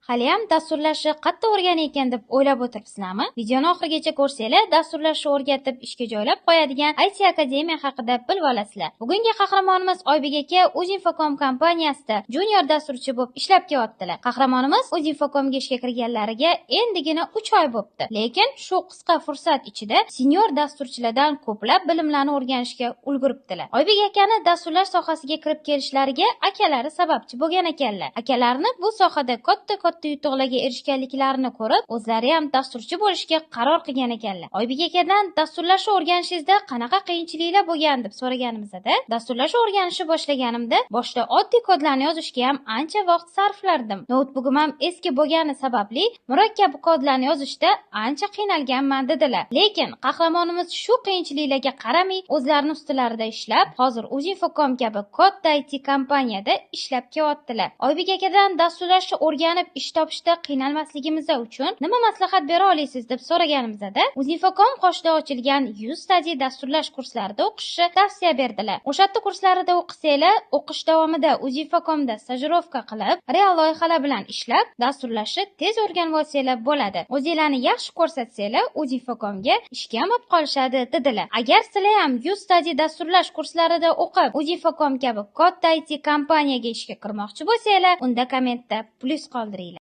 Haliyam dasturlashni qatta o'rganar deb o'ylab o'tiribsizlarmi? Videoni oxirigacha ko'rsanglar, dasturlashni o'rgatib ishga joylab qo'yadigan IT Akademiya haqida bilib olasizlar. Bugungi qahramonimiz Oybek aka Uzinfocom kompaniyasida junior dasturchi bo'lib ishlab kelyaptilar. Qahramonimiz Uzinfocomga ishga kirganlariga endigina 3 oy bo'pti. Lekin shu qisqa fursat ichida senior dasturchilardan ko'plab bilimlarni o'rganishga ulguribdilar. Oybek akani dasturlash sohasiga kirib kelishlariga akalari sababchi bo'lgan ekanlar. Akalarini bu sohada katta-katta yutuqlarga erishganliklarini ko'rib, o'zlari ham dasturchi bo'lishga qaror qilgan ekanlar. Oybek akadan dasturlashni o'rganishingizda qanaqa qiyinchiliklar bo'lgan deb so'raganimizda, dasturlashni o'rganishni boshlaganimda boshda oddiy kodlarni yozishga ham ancha vaqt sarflardim. Noutbukim ham eski bo'lgani sababli murakkab kodlarni yozishda ancha qiynalganman dedilar. Lekin qahramonimiz shu qiyinchiliklarga qaramay o'zlarini ustilarida ishlab, hozir Uzinfocom kabi katta IT kompaniyada ishlab kelyaptilar. Oybek akadan dasturlashni o'rganib ish topishda qiynalmasligimiz uchun nima maslahat bera olasiz deb so'raganimizda, Uzinfocom qoshida ochilgan UStudy dasturlash kurslarida o'qishni tavsiya berdilar. O'sha yerda kurslarida o'qisanglar, o'qish davomida Uzinfocomda stajirovka qilib, real loyihalar bilan ishlab, dasturlashni tez o'rganib olsanglar bo'ladi. O'zinglarni yaxshi ko'rsatsanglar, Uzinfocomga ishga ham olib qolishadi dedilar. Agar sizlar ham UStudy dasturlash kurslarida o'qib, Uzinfocom kabi katta IT kompaniyaga ishga kirmoqchi bo'lsanglar, unda kommentda plyus qoldiringlar.